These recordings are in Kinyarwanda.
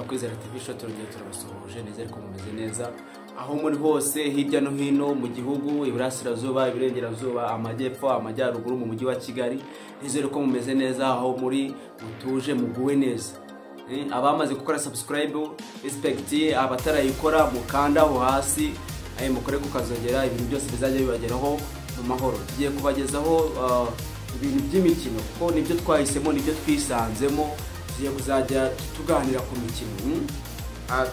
Ba Kwizera TV Show, turongeye turabasuhuje. Nizere ko mumeze neza aho muri hose, hirya no hino mu gihugu, iburasirazuba, iburengerazuba, amajyepfo, amajyaruguru, mu mujyi wa Kigali. Nizere ko mumeze neza aho muri, mutuje, muguwe neza. Abamaze gukora subscribe, respect. Abatarayikora, mukanda aho hasi, mukore kukazogera, ibintu byose bizajya bibageraho mu mahoro. Tugiye kubagezaho ibintu by'imikino kuko nibyo twahisemo, nibyo twisanzemo. Tugiye kuzajya tuganira ku mikino.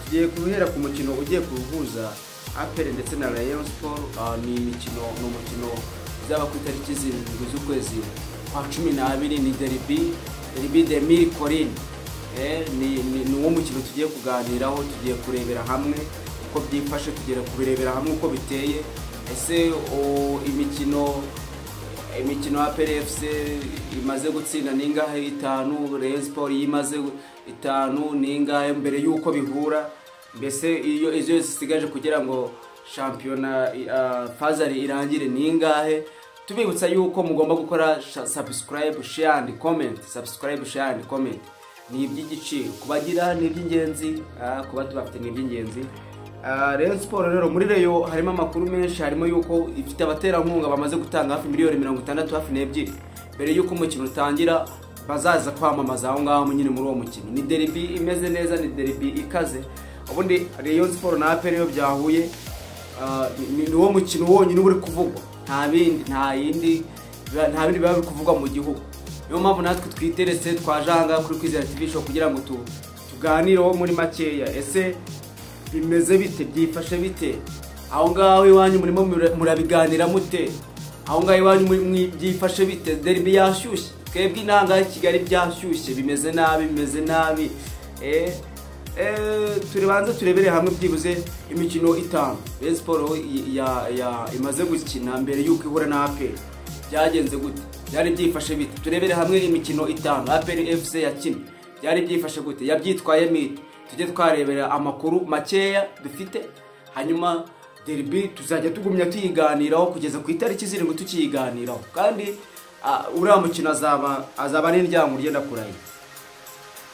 Tugiye guhera ku mukino ugiye kuhuza APR ndetse na Rayon Sport. Ni imikino, ni umukino uzaba ku itariki 7 z'ukwezi kwa 12. Ni derby, Derby des Mille Collines. Ni uwo mukino tugiye kuganiraho. Tugiye kurebera hamwe uko byifashe, tugiye kubirebera hamwe uko biteye. Ese imikino APR FC imaze gutsinda ni ingahe? Itanu. Rayon Sport yimaze itanu ni ingahe mbere y'uko bihura? Mbese iyo izo zisigaje kugira ngo shampiyona phase aller irangire ni ingahe? Tubibutsa yuko mugomba gukora subscribe, share and comment. Subscribe, share and comment ni iby'igiciro kubagira, ni iby'ingenzi, kuba tubafite ni iby'ingenzi. Rayon Sport rero, muri Rayon harimo amakuru menshi. Harimo yuko ifite abaterankunga bamaze gutanga hafi miliyoni 60 hafi n'ebyiri mbere yuko umukino utangira, bazaza kwamamaza aho ngaho nyine muri uwo mukino. Ni derby imeze neza, ni derby ikaze. Ubundi Rayon Sport na APR iyo byahuye, ni wo mukino wonyine uba uri kuvugwa, nta bindi, nta yindi, nta bindi biba biri kuvugwa mu gihugu. Niyo mpamvu natwe twiteretse, twaje aha ngaha kuri Kwizera TV Show kugira ngo tuganireho muri makeya. Ese bimeze bite? Byifashe bite aho ngaho iwanyu? Murimo murabiganira mute aho ngaho iwanyu? Byifashe bite? Derby yashyushye. Twebwe inanga i Kigali byashyushye, bimeze nabi, bimeze nabi. Turibanze turebere hamwe byibuze imikino itanu Rayon Sport imaze gukina mbere y'uko ihura na APR. Byagenze gute? Byari byifashe bite? Turebere hamwe imikino itanu APR FC yakinnye, byari byifashe gute, yabyitwayemo ite? Tujye twarebera amakuru makeya dufite, hanyuma derby tuzajya tugumya tuyiganiraho kugeza ku itariki 7 tukiyiganiraho. Kandi uriya mukino azaba ari indyango ugenda kurahira.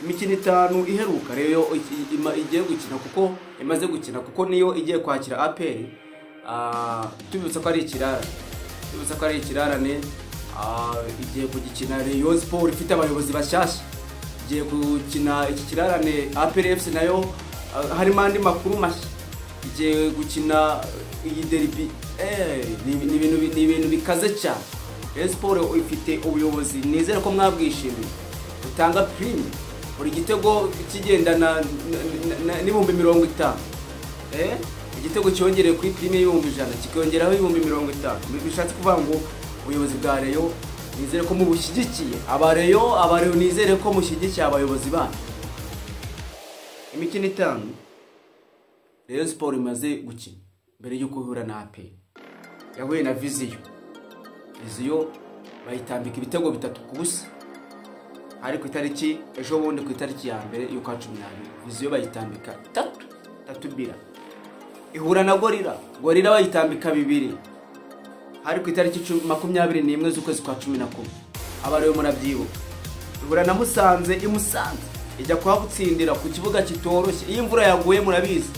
Imikino itanu iheruka rero igiye gukina, kuko imaze gukina, kuko niyo igiye kwakira APR, tubibutsa ko ari ikirarane, tubibutsa ko ari ikirarane. Igiye kugikina Rayon Sport ifite abayobozi bashyashya, igiye gukina iki kirarane. APR FC nayo, harimo andi makuru mashya, igiye gukina iyi derby. Ni ibintu bikaze cyane. Rayon Sport ifite ubuyobozi, nizere ko mwabwishimiye, butanga prime, buri gitego kigendana n'50,000. Igitego cyongereye kuri prime y'100,000 kikongeraho 50,000. Bishatse kuvuga ngo ubuyobozi bwa Rayon, nizere ko mubushyigikiye. Aba Rayon, nizere ko mushyigikiye abayobozi banyu. Imikino itanu Rayon Sport imaze gukina mbere y'uko ihura na APR: yahuye na Vision, Vision bayitambika ibitego 3-0, hari ku itariki ejo bundi, ku itariki ya 1 y'ukwa 12. Vision bayitambika tatu tatu bila. Ihura na Gorilla, Gorilla bayitambika bibiri, hari ku itariki 21 z'ukwezi kwa 11, abariyo murabyibuka. Ihura na Musanze i Musanze, ijya kuhagutsindira ku kibuga kitoroshye. Iyo imvura yaguye murabizi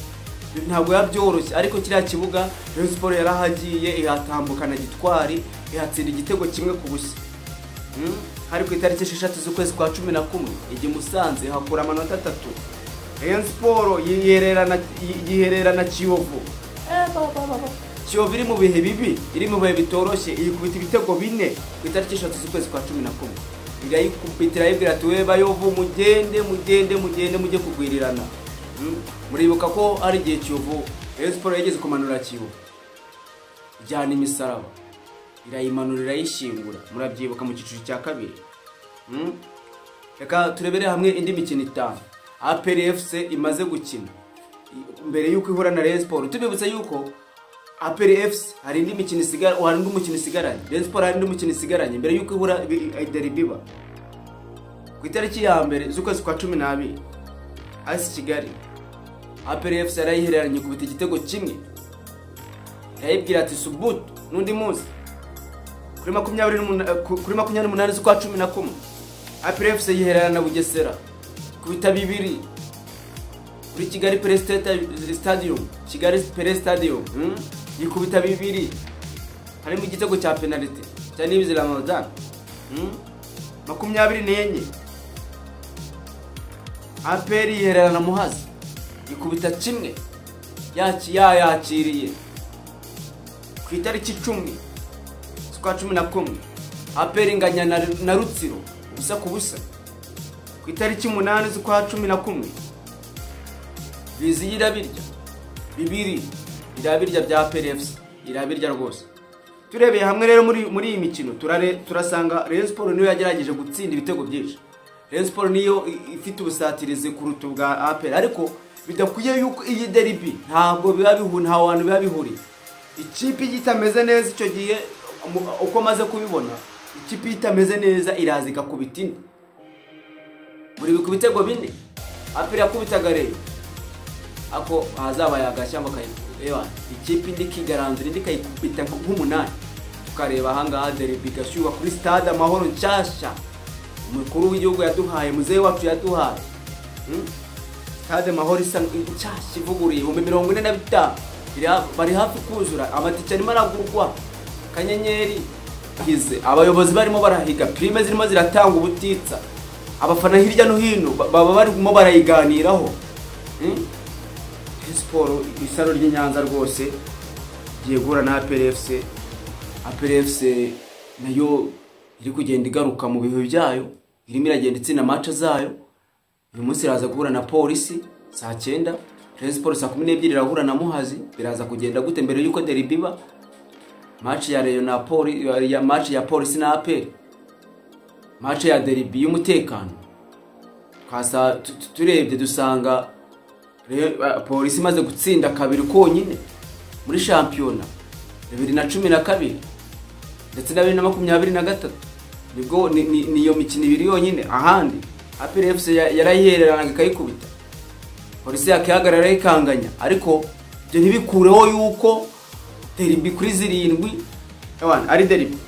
ntabwo biba byoroshye, ariko kiriya kibuga Rayon Sport yarahagiye, ihatambukana gitwari, ihatsinda igitego 1-0. Hari ku itariki 6 z'ukwezi kwa 11. Ijya i Musanze, hakura amanota 3. Rayon Sport yihererana Kiyovu. Kiyovu iri mu bihe bibi, iri mu bihe bitoroshye, iyikubita ibitego 4 ku itariki 3 z'ukwezi kwa 11. Irayikubita, irayibwira ati: "We Bayovu, mugende, mugende, mugende mujye kugwirirana." Muribuka ko ari igihe Kiyovu, Rayon Sport yageze kumanura Kiyovu, ijyana imisaraba, irayimanura, irayishyingura, murabyibuka, mu cyiciro cya kabiri. Reka turebere hamwe indi mikino itanu APR FC imaze gukina mbere y'uko ihura na Rayon Sport. Tubibutsa yuko APR FC hari indi mikino isigara, hari undi mukino isigaranye, Rayon Sport hari undi mukino isigaranye mbere y'uko ihura derby iba ku itariki ya 1 z'ukwezi kwa 12. AS Kigali, APR FC yarayihereranye, ikubita igitego 1, irayibwira ati: "Subutu n'undi munsi." Kuri 28 z'ukwa 11, APR FC yihererana na Bugesera, kubita bibiri. Kuri Kigali Pele Stadium, Kigali Pele Stadium, yikubita 2 harimo igitego cya penalty cya Niyibizi Ramadan. 24 APR yihererana na Muhazi ikubita 1 yakiriye. Ku itariki 10 z'ukwa 11 APR inganya na Rutsiro 0-0. Ku itariki 8 z'ukwa 11 Viziyo irabirya 2 irabirya bya APR FC, irabirya rwose. Turebeye hamwe rero muri iyi mikino turasanga Rayon Sport niyo yagerageje gutsinda ibitego byinshi. Rayon Sport niyo ifite ubusatirizi kuruta bwa APR, ariko bidakwiye yuko iyi derby ntabwo biba bihu, nta wantu biba bihuriye. Ikipe itameze neza icyo gihe, uko maze kubibona, ikipe itameze neza iraza igakubita indi. Muri ibitego 4 APR yakubitaga Rayon, ako hazaba yagashyamba kayeba ikipe indi kigaranzura indi kayikubita nk'umunani. Tukareba ahangaha derby gashyuha kuri stade Amahoro nshasha umukuru w'igihugu yaduhaye, muzehe wacu yaduhaye. Stade Amahoro isa nshasha ivuguruye 45,000 bari hafi kuzura, amatike arimo aragurwa. Kanyenyeri hize abayobozi barimo barahiga, prime zirimo ziratanga ubutitsa, abafana hirya no hino baba barimo barayiganiraho. Sport isaro ry'Inyanza rwose giye guhura na APR FC. APR FC nayo iri kugenda igaruka mu bihe byayo, irimo iragenda itsinda match zayo. Uyu munsi iraza guhura na Polisi saa 9, Rayon Sport saa 12 irahura na Muhazi. Biraza kugenda gute mbere yuko derby iba? Match ya Rayon na Polisi, ya match ya Polisi na APR, match ya derby y'umutekano. Twasa turebye dusanga Polisi imaze gutsinda 2 konyine muri shampiyona 2012 ndetse na 2023, nibwo niyo mikino 2 yonyine. Ahandi APR FC yarayihereranaga ikayikubita, Polisi yakihagarara ikanganya, ariko ibyo ntibikureho yuko derby kuri 7 abana ari derby.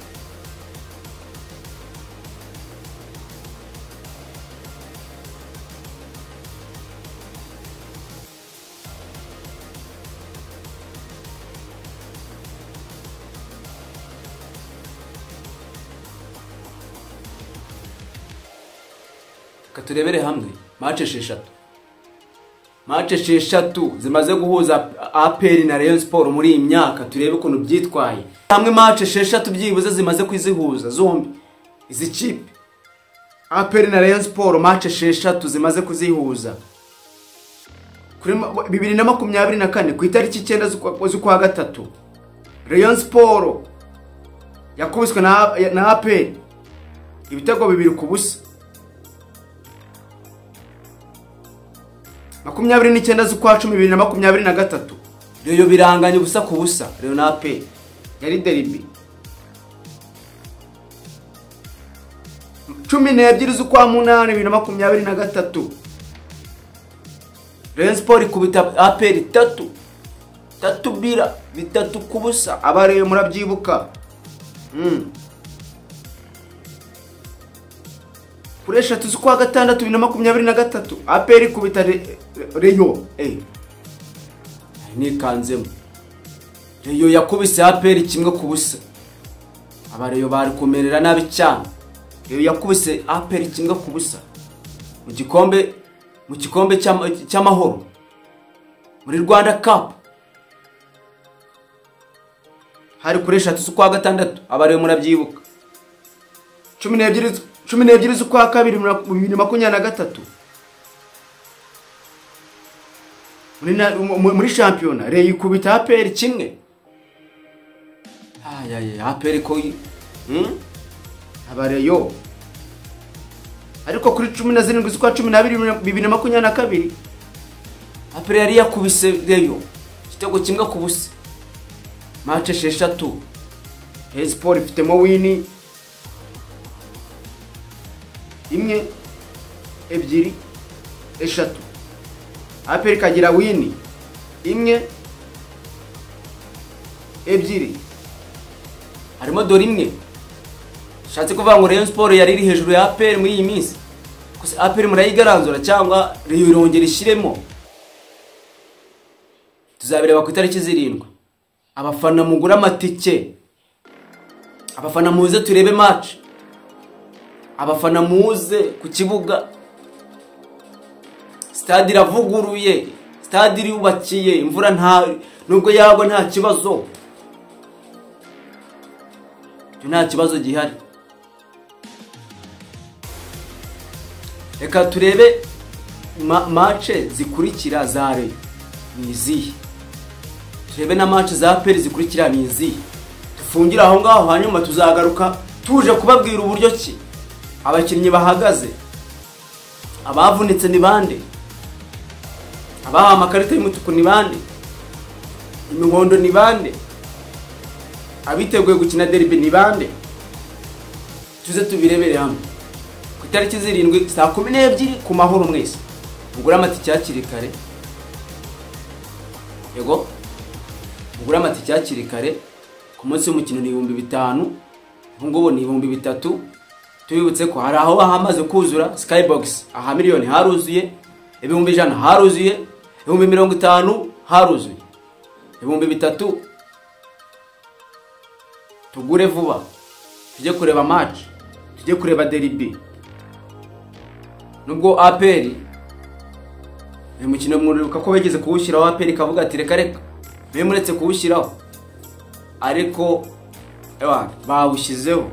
Turebere hamwe match 6. Match 6 zimaze guhuza APR na Rayon Sport muri iyi myaka, turebe ukuntu byitwaye. Hamwe match 6 byibuze zimaze kwizihuza zombi izi kipe APR na Rayon Sport, match 6 zimaze kuzihuza kuri 2024 ku itariki 9 z'ukwa 3 Rayon Sport yakubiswe na APR ibitego 2-0. 29 z'ukwa 10 2023 Rayon biranganye 0-0 Rayon na APR yari derby. 12 z'ukwa 8 2023 Rayon Sport ikubita APR 3 3-3-0. Abareyo murabyibuka. Kuri 3 z'ukwa 6 2023 APR ikubita Rayon. Nikanzemo Rayon yakubise APR 1-0. Abareyo bari kumerera nabi cyane. Rayon yakubise APR 1-0 mu gikombe cy'amahoro muri Rwanda Cup. Hari kuri 3 z'ukwa 6 abareyo murabyibuka. 12 z'ukwa 2 2023 muri shampiyona Rayon ikubita APR 1. Ayaye APR ko abareyo. Ariko kuri 17 z'ukwa 12 2022 APR yari yakubise Rayon igitego 1-0. Match 6 Rayon Sport ifitemo win 1 2 3. APR ikagira win 1 2, harimo dore 1. Shatse kuvuga ngo Rayon Sport yari iri hejuru ya APR muri iyi minsi. Gusa APR murayigaranzura cyangwa Rayon irongera ishiremo. Tuzabireba ku itariki 7. Abafana mugura amatike, abafana muze turebe match, abafana muze ku kibuga. Stade iravuguruye, stade irubakiye, imvura nta nubwo yagwa nta kibazo, nta kibazo gihari. Reka turebe match zikurikira za Rayon ni izihe, turebe na match za APR zikurikira ni izihe. Tufungira aho ngaho, hanyuma tuzagaruka tuje kubabwira uburyo ki abakinnyi bahagaze, abavunitse ni bande, abahawe amakarita y'umutuku ni bande, imihondo ni bande, abiteguye gukina derby ni bande. Tuze tubirebere hamwe ku itariki 7 saa 12 ku Mahoro. Mwese mugura amatike hakiri kare, yego mugura amatike hakiri kare. Ku munsi w'umukino ni 5000, ubu ni 3000. Tubibutse ko hari aho hamaze kuzura skybox, aha miliyoni haruzuye, 100,000 haruzuye, 50,000 haruzuye, 3000. Tugure vuba tujye kureba match, tujye kureba derby. Nubwo APR uyu mukino mwuribuka ko begeze kuwushyiraho, APR ikavuga ati reka reka bemuretse kuwushyiraho, ariko ewa bawushyizeho.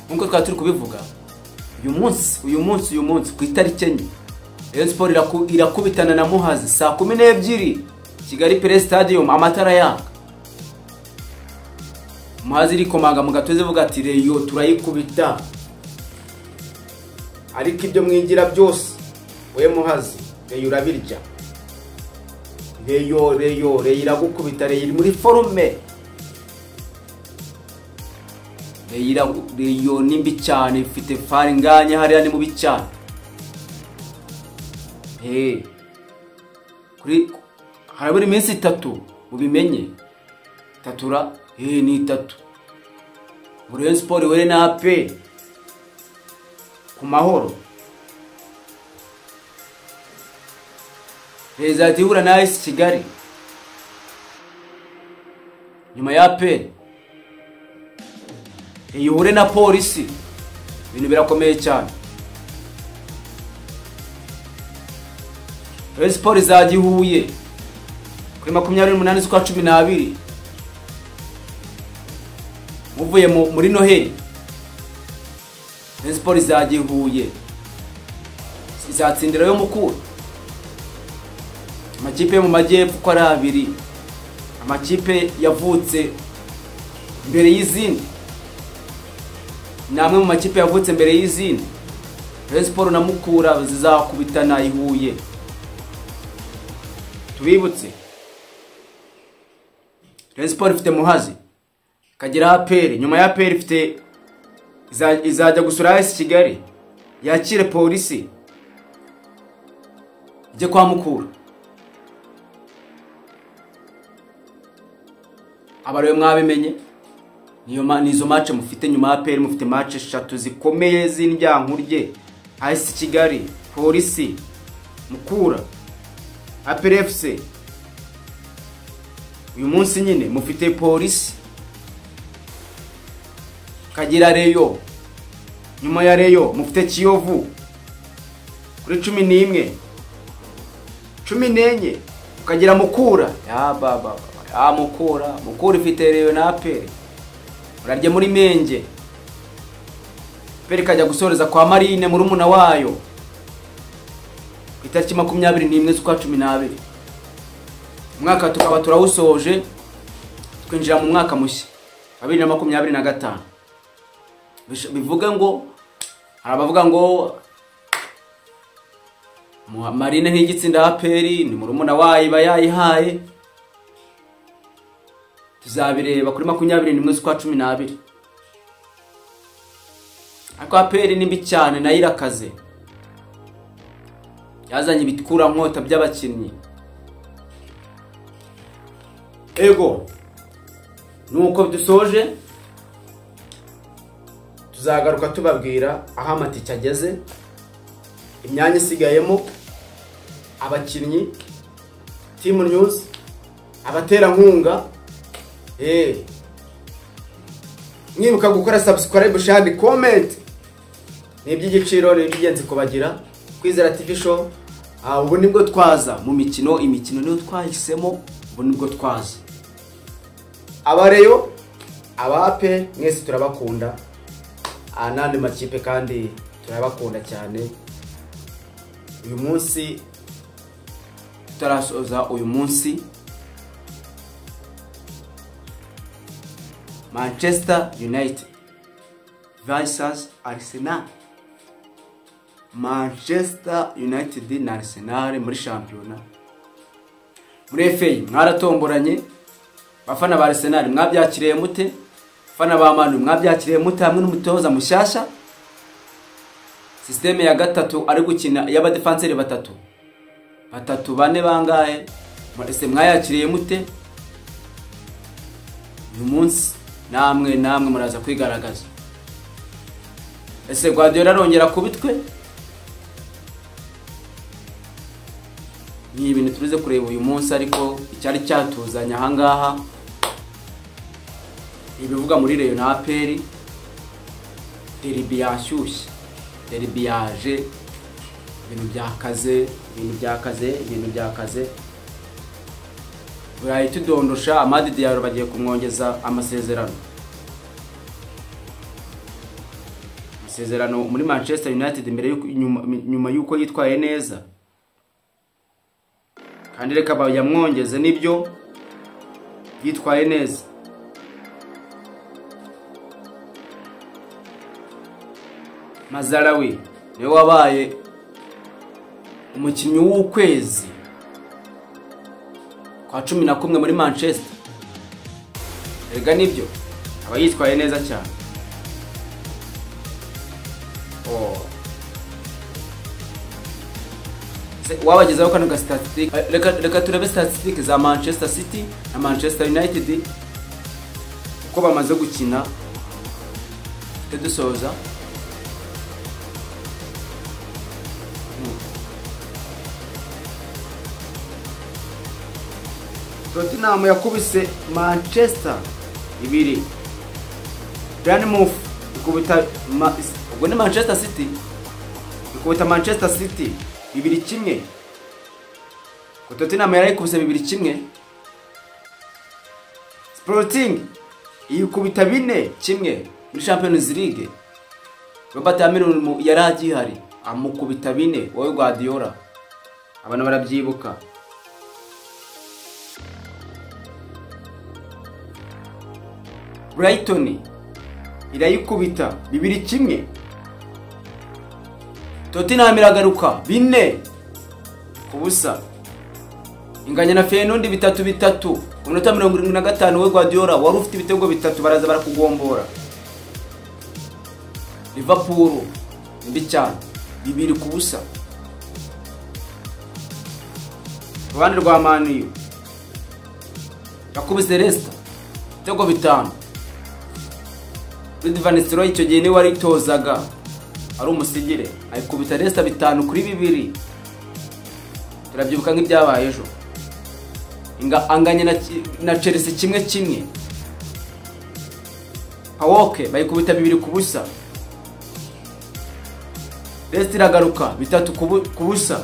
Nkuko twari turi kubivuga, uyu munsi ku itariki 4 Rayon Sport irakubitana na Muhazi saa 12 Kigali Pele Stadium, amatara yaka. Muhazi irikomanga mu gatozi ivuga ati Rayon turayikubita, ariko ibyo mwingira byose we Muhazi Rayon urabirya. Rayon iragukubita, Rayon iri muri forume, Rayon ni mbi cyane, ifite faringanya hariya ni mubi cyane. Kuri harabura iminsi 3 mubimenye, tatura ni 3. Rayon Sport ihure na APR ku Mahoro. Izajya ihura na AS Kigali nyuma ya APR, ihure na Polisi. Ibintu birakomeye cyane. Rayon Sport izajya ihuye kuri 28 z'ukwa 12 muvuye muri Noheli. Rayon Sport izajya ihuye, izatsindira yo Mukura. Amakipe yo mu majyepfo uko ari abiri, amakipe yavutse mbere y'izindi, ni amwe mu makipe yavutse mbere y'izindi. Rayon Sport na Mukura zizakubitana i Huye. Tubibutse Rayon Sport ifite Muhazi, ikagira APR, nyuma ya APR ifite izajya gusura AS Kigali, yakire Polisi, ijye kwa Mukura. Abareyo mwabimenye, niyo nizo match mufite nyuma ya APR. Mufite match 3 zikomeye z'indyankurye: AS Kigali, Polisi, Mukura, APR FC. Uyu munsi nyine mufite Polisi, kagira Rayon, nyuma ya Rayon mufite Kiyovu kuri 11, 14 ukagira Mukura. Ya baba ya Mukura ifite Rayon na APR, urarya muri Menge. APR kajya gusoreza kwa Marine murumuna wayo ku itariki 21 z'ukwa 12. Umwaka tukaba turawusoje, twinjira mu mwaka mushya 2025. Bivuga ngo hari abavuga ngo Marine ntigitsinda APR, ni murumuna wayo iba yayihaye. Tuzabireba kuri 21 z'ukwa 12. Ariko APR ni mbi cyane, nayo irakaze, yazanye ibikura nkota by'abakinnyi. Ego nuko dusoje, Tuzagaruka tubabwira aho amatike ageze, imyanya isigayemo, abakinnyi, team news, abaterankunga. Mwibuka gukora subscribe, share, comment. Ni iby'igiciro, ni iby'ingenzi kubagira. Kwizera TV Show, ubu nibwo twaza mu mikino, imikino niyo twahisemo, ubu nibwo twaza. Abareyo, abape mwese turabakunda, n'andi makipe kandi turabakunda cyane. Uyu munsi tutarasoza, uyu munsi Manchester United versus Arsenal. Manchester United na Arsenal muri shampiyona. Muri FA mwaratomboranye, bafana ba Arsenal mwabyakiriye mute? Bafana ba Manu mwabyakiriye mute hamwe n'umutoza mushyashya? Systeme ya gatatu ari gukina y'abadefenseri batatu. Batatu bane bangahe? Ese mwayakiriye mute? Uyu munsi namwe muraza kwigaragaza. Ese Guardiola arongera kubitwe? Ni ibintu turuze kureba uyu munsi, ariko icyari cyatuzanya aha ngaha ibivuga muri Rayon na APR. Derby yashyushye, derby yaje, ibintu byakaze, ibintu byakaze, ibintu byakaze. Burayi tudondosha Amad Diallo bagiye kumwongeza amasezerano. Amasezerano muri Manchester United mbere yuko nyuma yuko yitwaye neza. Kandi reka bayamwongeze nibyo yitwaye neza. Mazarawi niwe wabaye umukinnyi w'ukwezi kwa 11 muri Manchester. Erega nibyo aba yitwaye neza cyane. Wabagezaho kano ga statistic. Reka turebe statistic za Manchester City na Manchester United uko bamaze gukina. Dusoza Tottenham yakubise Manchester 2. Bournemouth ikubita ubwo ni Manchester City ikubita Manchester City 2-1. Ko Tottenham yarayikubise 2-1. Sporting ikubita 4-1 muri Champions League. Robert Amir yaragihari amukubita 4 wowe Guardiola. Abantu barabyibuka. Brighton irayikubita 2-1. Tottenham iragaruka 4-0. Inganya na Feyenoord 3-3. Ku minota 75 we Guardiola wari ufite ibitego 3 baraza barakugombora. Liverpool mbi cyane 2-0. Ruhande rwa Man U yakubise Leicester ibitego 5. Ruud van Nistelrooy icyo gihe niwe waritozaga ari umusigire, ayikubita Leicester 5-2. Turabyibuka nk'ibyabaye ejo. Anganye na Chelsea 1-1. Pawoke bayikubita 2-0. Leicester iragaruka 3-0.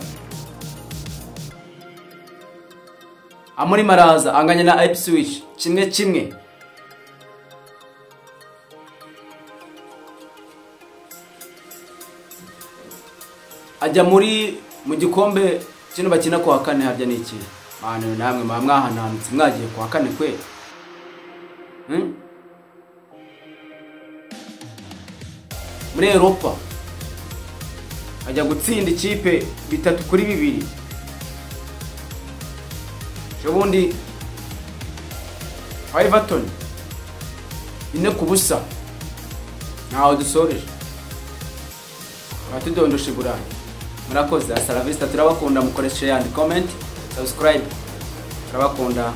Amuri Maraza anganye na Ipswich 1-1. Ajya muri mu gikombe kino bakina kwa kane harya niki mwana namwe mwahananutse mwagiye kwa kane kwe. Muri Europa ajya gutsinda ikipe 3-2. Shobundi Everton 4-0. Naho dusoreje batudondoshe Burayi. Murakoze, hasta la vista, turabakunda, mukore share and comment, subscribe. Turabakunda.